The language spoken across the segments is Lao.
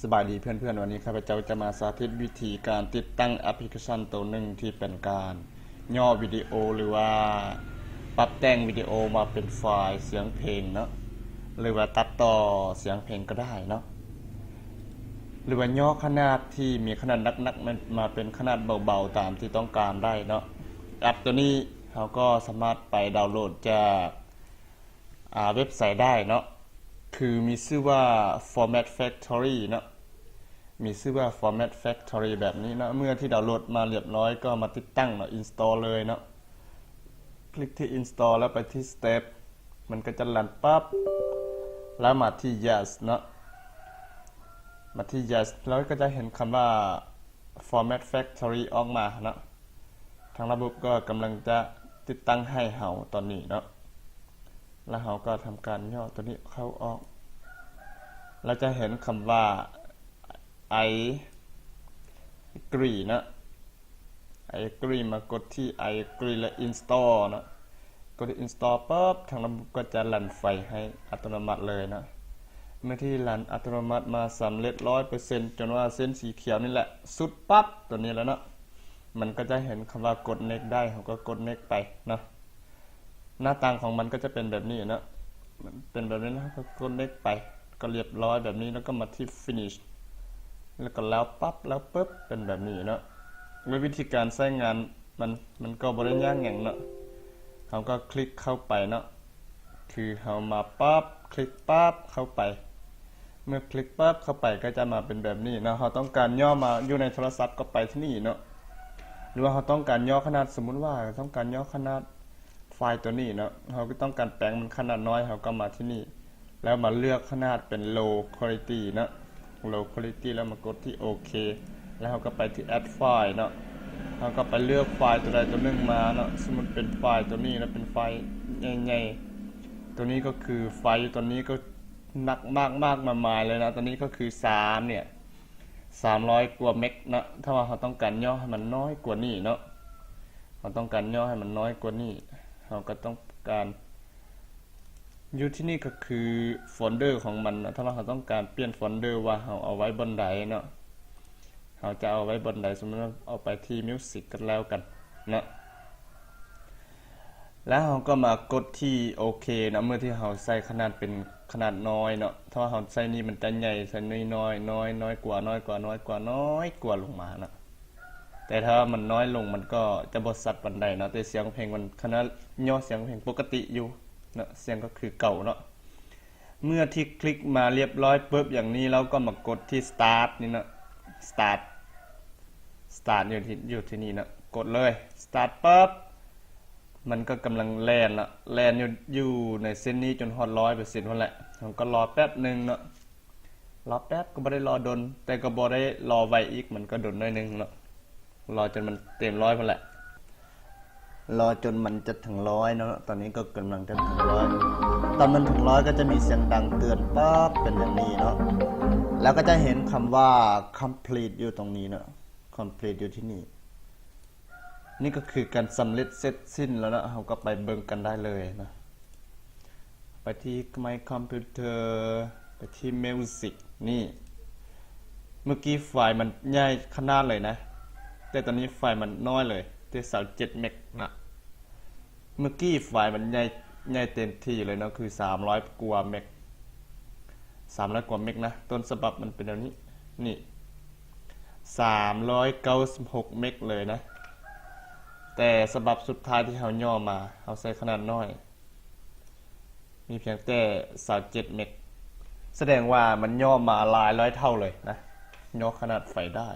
ສະບາຍດີເພື່ອນໆ ວັນນີ້ຂ້າພະເຈົ້າຈະມາສາທິດວິທີການຕິດຕັ້ງແອັບພລິເຄຊັນໂຕໜຶ່ງທີ່ເປັນການຫຍໍ້ວິດີໂອ ຫຼືວ່າປັບແຕ່ງວິດີໂອມາເປັນໄຟລ໌ສຽງເພງເນາະ ຫຼືວ່າຕັດຕໍ່ສຽງເພງກໍໄດ້ເນາະ ຫຼືວ່າຫຍໍ້ຂະໜາດທີ່ມີຂະໜາດໜັກໆ ມາເປັນຂະໜາດເບົາໆ ຕາມທີ່ຕ້ອງການໄດ້ເນາະ. ແອັບໂຕນີ້ເຮົາກໍສາມາດໄປດາວໂຫຼດຈາກ ອ່າ ເວັບໄຊໄດ້ເນາະ ຄືມີຊື່ວ່າ Format Factory ເນາະ ມີຊື່ວ່າ Format Factory ແບບນີ້ເນາະ. ເມື່ອທີ່ດາວໂຫຼດມາລຽບຮ້ອຍກໍມາຕິດຕັ້ງເນາະ install ເລີຍເນາະ. ຄລິກທີ່ install ແລ້ວໄປທີ່ step ມັນກໍຈະລັນປັບ ແລ້ວມາທີ່ yes ເນາະ ມາທີ່ yes ແລ້ວກໍຈະເຫັນຄຳວ່າ Format Factory ອອກມາເນາະ. ທາງລະບົບກໍກຳລັງຈະຕິດຕັ້ງໃຫ້ເຮົາຕອນນີ້ເນາະ ແລ້ວເຮົາກໍທຳການຫຍໍ້ໂຕນີ້ເຂົ້າອອກ ແລ້ວຈະເຫັນຄຳວ່າ I agree ເນາະ I agree ມາກົດທີ່ I agree ແລະ install ເນາະ. ກົດທີ່ install ປັບ ທາງລະບົບກໍຈະລັນໄຟລ໌ໃຫ້ອັດຕະໂນມັດເລີຍເນາະ. ເມື່ອທີ່ລັນອັດຕະໂນມັດມາສຳເລັດຮ້ອຍເປີເຊັນ ຈົນວ່າເສັ້ນສີຂຽວນີ້ແຫຼະ ສຸດປັບ ໂຕນີ້ແຫຼະເນາະ ມັນກໍຈະເຫັນຄຳວ່າກົດ next ໄດ້ ເຮົາກໍກົດ next ໄປເນາະ. ໜ້າຕ່າງຂອງມັນກໍຈະເປັນແບບນີ້ເນາະ ເປັນແບບນີ້ ເຮົາກໍກົດ next ໄປ ກໍລຽບຮ້ອຍແບບນີ້ ແລ້ວກໍມາທີ່ finish ແລ້ວກໍແລ້ວປັບ ແລ້ວປຶບ ເປັນແບບນີ້ເນາະ. ໂດຍວິທີການໃຊ້ງານມັນ ມັນກໍບໍ່ໄດ້ຍາກຫຍັງເນາະ ເຮົາກໍຄລິກເຂົ້າໄປເນາະ ຄືເຮົາມາປັບ ຄລິກປັບເຂົ້າໄປ ເມື່ອຄລິກປັບເຂົ້າໄປກໍຈະມາເປັນແບບນີ້ເນາະ. ເຮົາຕ້ອງການຫຍໍ້ມາຢູ່ໃນໂທລະສັບກໍໄປທີ່ນີ້ເນາະ ຫຼືວ່າເຮົາຕ້ອງການຫຍໍ້ຂະໜາດ ສົມມຸດວ່າເຮົາຕ້ອງການຫຍໍ້ຂະໜາດໄຟລ໌ໂຕນີ້ເນາະ ເຮົາກໍຕ້ອງການແປງມັນຂະໜາດນ້ອຍ ເຮົາກໍມາທີ່ນີ້ ແລ້ວມາເລືອກຂະໜາດເປັນ low quality ເນາະ low quality ແລ້ວມາກົດທີ່ໂອເຄ ແລ້ວເຮົາກໍໄປທີ່ add file ເນາະ ເຮົາກໍໄປເລືອກໄຟລ໌ໂຕໃດໂຕໜຶ່ງມາເນາະ. ສົມມຸດເປັນໄຟລ໌ໂຕນີ້ເນາະ ເປັນໄຟລ໌ໃຫຍ່ໆ ໂຕນີ້ກໍຄືໄຟລ໌ຢູ່ຕອນນີ້ກໍໜັກມາກໆ ມາຍໆ ເລີຍເນາະ ໂຕນີ້ກໍຄືສາມ ເນຍ ສາມຮ້ອຍກວ່າເມັກເນາະ. ຖ້າວ່າເຮົາຕ້ອງການຫຍໍ້ໃຫ້ມັນນ້ອຍກວ່ານີ້ເນາະ ເຮົາຕ້ອງການຫຍໍ້ໃຫ້ມັນນ້ອຍກວ່ານີ້ ເຮົາກໍຕ້ອງການ ຢູ່ທີ່ນີ້ກໍຄືໂຟນເດີຂອງມັນເນາະ. ຖ້າວ່າເຮົາຕ້ອງການປ່ຽນໂຟນເດີວ່າເຮົາເອົາໄວ້ບ່ອນໃດເນາະ ເຮົາຈະເອົາໄວ້ບ່ອນໃດ ສົມມຸດວ່າເອົາໄປທີ່ Music ກໍແລ້ວກັນເນາະ ແລ້ວເຮົາກໍມາກົດທີ່ໂອເຄເນາະ ເມື່ອທີ່ເຮົາໃສ່ຂະໜາດເປັນຂະໜາດນ້ອຍເນາະ. ຖ້າວ່າເຮົາໃສ່ນີ້ມັນຈະໃຫຍ່ ໃສ່ນ້ອຍໆ ນ້ອຍ ນ້ອຍກວ່າ ນ້ອຍກວ່າ ນ້ອຍກວ່າ ນ້ອຍກວ່າລົງມາເນາະ. ແຕ່ຖ້າມັນນ້ອຍລົງມັນກໍຈະບໍ່ຊັດປານໃດເນາະ ແຕ່ສຽງເພງມັນຂະໜາດຫຍໍ້ສຽງເພງປົກກະຕິຢູ່ເນາະ ສຽງກໍຄືເກົ່າເນາະ. ເມື່ອທີ່ຄລິກມາລຽບຮ້ອຍປຶບຢ່າງນີ້ ເຮົາກໍມາກົດທີ່ Start ນີ້ເນາະ Start Start ຢູ່ທີ່ ຢູ່ທີ່ນີ້ເນາະ ກົດເລີຍ Start ປຶບ ມັນກໍກຳລັງແລ່ນເນາະ ແລ່ນຢູ່ ຢູ່ໃນເສັ້ນນີ້ຈົນຮອດຮ້ອຍເປີເຊັນພຸ້ນແຫຼະ. ເຮົາກໍລໍແປັບໜຶ່ງເນາະ ລໍແປັບ ກໍບໍ່ໄດ້ລໍດົນ ແຕ່ກໍບໍ່ໄດ້ລໍໄວອີກ ມັນກໍດົນໜ້ອຍໜຶ່ງເນາະ ລໍຈົນມັນເຕັມຮ້ອຍພຸ້ນແຫຼະ ລໍຈົນມັນຈະເຖິງຮ້ອຍເນາະ. ຕອນນີ້ກໍກຳລັງຈະເຖິງຮ້ອຍ ຕອນມັນເຖິງຮ້ອຍກໍຈະມີສຽງດັງເຕືອນປັບເປັນຢ່າງນີ້ເນາະ ແລ້ວກໍຈະເຫັນຄຳວ່າ Complete ຢູ່ຕົງນີ້ເນາະ Complete ຢູ່ທີ່ນີ້. ນີ້ກໍຄືການສຳເລັດເສັດສິ້ນແລ້ວເນາະ ເຮົາກໍໄປເບິ່ງກັນໄດ້ເລີຍເນາະ ໄປທີ່ My Computer ໄປທີ່ Music ນີ້ ເມື່ອກີ້ໄຟລ໌ມັນໃຫຍ່ຂະໜາດເລີຍນະ ແຕ່ຕອນນີ້ໄຟລ໌ມັນນ້ອຍເລີຍ ແຕ່ຊາວເຈັດເມັກນະ. ເມື່ອກີ້ໄຟລ໌ມັນໃຫຍ່ ໃຫຍ່ເຕັມທີ່ເລີຍເນາະ ຄືສາມຮ້ອຍກວ່າເມັກ ສາມຮ້ອຍກວ່າເມັກນະ ຕົ້ນສະບັບມັນເປັນແນວນີ້ ນີ້ ສາມຮ້ອຍເກົ້າສິບຫົກເມັກເລີຍນະ ແຕ່ສະບັບສຸດທ້າຍທີ່ເຮົາຫຍໍ້ມາ ເຮົາໃສ່ຂະໜາດນ້ອຍ ມີພຽງແຕ່ຊາວເຈັດເມັກ ສະແດງວ່າມັນຫຍໍ້ມາຫຼາຍຮ້ອຍເທົ່າເລີຍນະ ຫຍໍ້ຂະໜາດໄຟລ໌ໄດ້.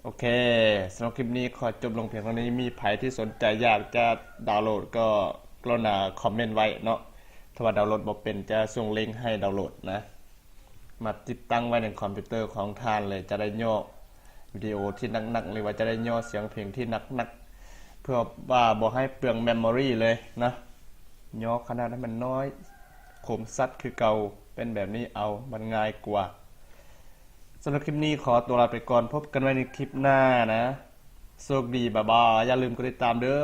ໂອເຄ ສຳລັບຄລິບນີ້ຂໍຈົບລົງພຽງເທົ່ານີ້ ມີໃຜທີ່ສົນໃຈຢາກຈະດາວໂຫຼດກໍກະລຸນາຄອມເມັນໄວ້ເນາະ ຖ້າວ່າດາວໂຫຼດບໍ່ເປັນຈະສົ່ງລິງໃຫ້ດາວໂຫຼດນະ ມາຕິດຕັ້ງໄວ້ໃນຄອມພິວເຕີຂອງທ່ານເລີຍ ຈະໄດ້ຫຍໍ້ວິດີໂອທີ່ໜັກໆ ຫຼືວ່າຈະໄດ້ຫຍໍ້ສຽງເພງທີ່ໜັກໆ ເພື່ອວ່າບໍ່ໃຫ້ເປືອງເມມໂມຣີເລີຍນະ ຫຍໍ້ຂະໜາດໃຫ້ມັນນ້ອຍ ຄົມຊັດຄືເກົ່າ ເປັນແບບນີ້ເອົາ ມັນງ່າຍກວ່າ. ສຳລັບຄລິບນີ້ຂໍຕົວລາໄປກ່ອນ ພົບກັນໃໝ່ໃນຄລິບໜ້ານະ ໂຊກດີ ບາຍບາຍ ຢ່າລືມກົດຕິດຕາມເດີ້.